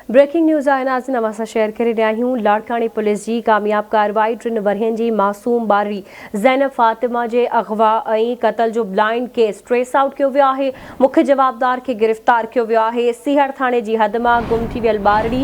Breaking news آهي ناظرين اوهان سان شيئر ڪري رهيا آهيون لاڙڪاڻي پوليس جي ڪامياب ڪارروائي ٽن ورهين جي معصوم ٻارڙي زينب فاطمه جي اغوا ۽ قتل جو بلائنڊ ڪيس ٽريس آئوٽ ڪيو ويو آهي مک جوابدار کي گرفتار ڪيو ويو آهي سيهڙ ٿاڻي جي حد مان گم ٿي ويل ٻارڙي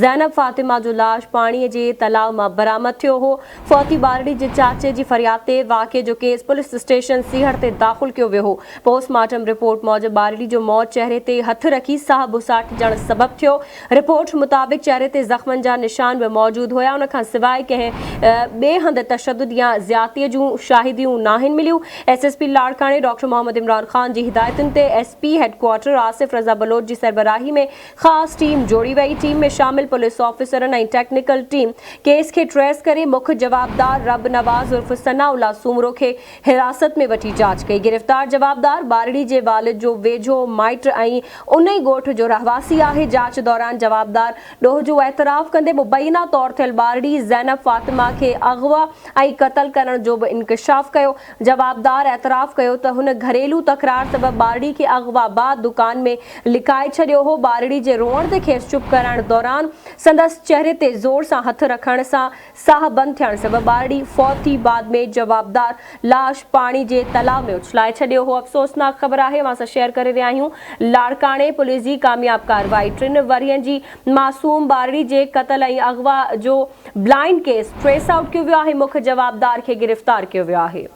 زينب فاطمه جو لاش پاڻي جي تلاء مان برآمد ٿيو هو فوتي ٻارڙي جي چاچي جي فرياد تي واقعي جو ڪيس پوليس اسٽيشن سيهڙ تي داخل ڪيو ويو هو. پوسٽ مارٽم رپورٽ موجب ٻارڙي جو موت چهري تي هٿ رکي ساهه ٻوساٽجڻ سبب ٿيو. رپورٽ مطابق چهري تي زخمن جا نشان به موجود هيا ان کان سواء ڪنهن ٻئي هنڌ تشدد يا زيادتي جون شاهديون ناهن مليون. ايس ايس پي لاڙڪاڻي ڊاڪٽر محمد عمران خان جي هدايتن تي S P headquarter Asif Raza Baloch جي سربراهي ۾ خاص ٽيم جوڙي وئي، ٽيم ۾ شامل پوليس آفيسرن ۽ ٽيڪنيڪل ٽيم ڪيس کي ٽريس ڪري مک جوابدار رب نواز عرف ثناء الله سومرو کي حراست ۾ وٺي جاچ ڪئي، گرفتار جوابدار ٻارڙي جي والد جو ويجهو مائٽ ۽ ان ئي ڳوٺ جو رهواسي آهي، جاچ دوران جوابدار ڏوهه جو اعتراف ڪندي مبينا طور ٿيل ٻارڙي زينب فاطمه کي اغوا ۽ قتل ڪرڻ جو به انڪشاف ڪيو، جوابدار اعتراف ڪيو ته هن گهريلو تڪرار سبب ٻارڙي کي اغوا بعد دڪان ۾ لڪائي ڇڏيو هو، ٻارڙي جي روئڻ تي کيس چپ ڪرائڻ دوران سندس چهري تي زور سان هٿ رکڻ سان ساهه بند ٿيڻ سبب ٻارڙي فوت ٿي، بعد ۾ جوابدار لاش پاڻي جي تلاء ۾ اڇلائي ڇڏيو هو، افسوسناڪ خبر آهي اوهان سان شيئر ڪري رهيا آهيون لاڙڪاڻي پوليس جي ڪامياب ڪارروائي ٽن ورهين جي معصوم ٻارڙي جي قتل ۽ اغوا جو بلائنڊ ڪيس ٽريس آئوٽ ڪيو ويو آهي، مک جوابدار کي گرفتار ڪيو ويو آهي.